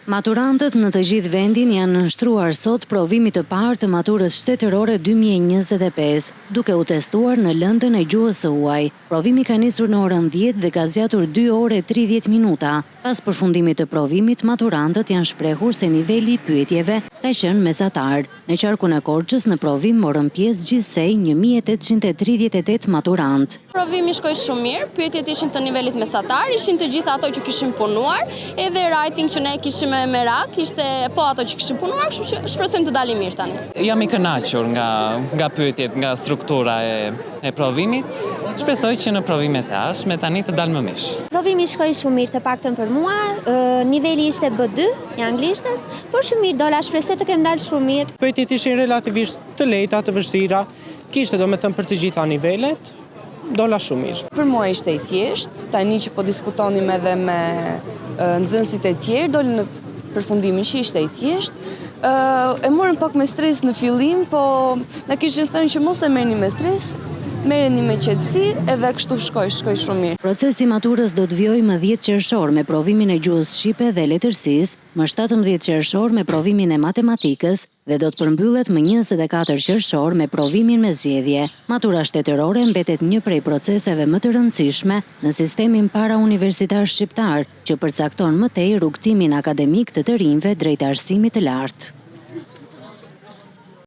Maturantët në të gjithë vendin janë nënshtruar sot provimit të parë të maturës shtetërore 2025, duke u testuar në lëndën e gjuhës së huaj. Provimi ka nisur në orën 10 dhe ka zgjatur 2 orë e 30 minuta. Pas përfundimit të provimit, maturantët janë shprehur se niveli i pyetjeve ka qenë mesatar. Në qarkun e Korçës në provim morën pjesë gjithsej 1838 maturantë. Provimi shkoi shumë mirë, pyetjet ishin të nivelit mesatar, ishin të gjitha ato që kishim punuar, edhe writing që ne kishim me merak, ishte po ato që kishim punuar, kështu që shpresojmë të dalim mirë tani. Jam i kënaqur nga nga pyetjet, nga struktura e e provimit. Shpresoj që në provimet e ardhshme tani të dal më mirë. Provimi shkoi shumë mirë të paktën për mua, niveli ishte B2 i anglishtes, por shumë mirë dola, shpresoj të kem dalë shumë mirë. Pyetjet ishin relativisht të lehta, të vështira, kishte domethënë për të gjitha nivelet, dola shumë mirë. Për mua ishte i thjeshtë, tani që po diskutonim edhe me nxënësit e tjerë, dolëm në përfundimin që ishte i thjeshtë. E morëm pak me stres në fillim, po na kishin thënë që mos e merrni me stres, merreni me qetësi edhe kështu shkoi, shkoi shumë mirë. Procesi i maturës do të vijojë më 10 qershor me provimin e gjuhës shqipe dhe letërsisë, më 17 qershor me provimin e matematikës dhe do të përmbyllet më 24 qershor me provimin me zgjedhje. Matura shtetërore mbetet një prej proceseve më të rëndësishme në sistemin parauniversitar shqiptar, që përcakton më tej rrugëtimin akademik të të rinjve drejt arsimit të lartë.